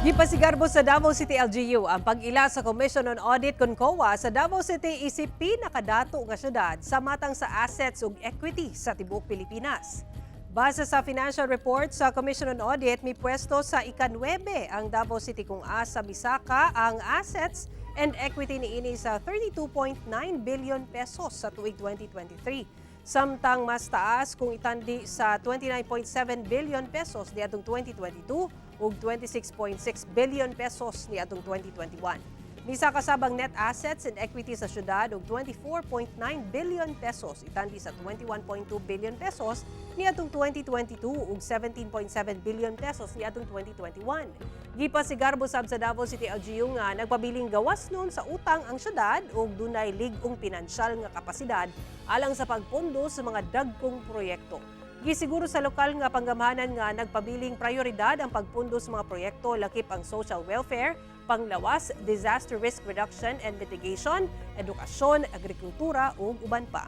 Gipasigarbo sa Davao City LGU ang pag-ila sa Commission on Audit kon COA sa Davao City isip pinakadato nga syudad sa matang sa assets ug equity sa tibuok Pilipinas. Base sa financial report sa Commission on Audit, may pwesto sa ika-9 ang Davao City kung asa misaka ang assets and equity niini sa 32.9 billion pesos sa tuig 2023. Samtang mas taas kung itandi sa 29.7 billion pesos niadtong 2022 ug 26.6 billion pesos niadtong 2021. Misaka sab ang net assets and equity sa syudad og 24.9 billion pesos itandi sa 21.2 billion pesos niadtong 2022 ug 17.7 billion pesos niadtong 2021. Gipasigarbo sab sa Davao City LGU nga nagpabiling gawas nun sa utang ang syudad ug dunay lig-ong pinansyal nga kapasidad alang sa pagpondo sa mga dagkong proyekto. Gisiguro sa lokal nga panggamhanan nga nagpabiling prioridad ang pagpundo sa mga proyekto lakip ang social welfare, panglawas, disaster risk reduction and mitigation, edukasyon, agrikultura ug uban pa.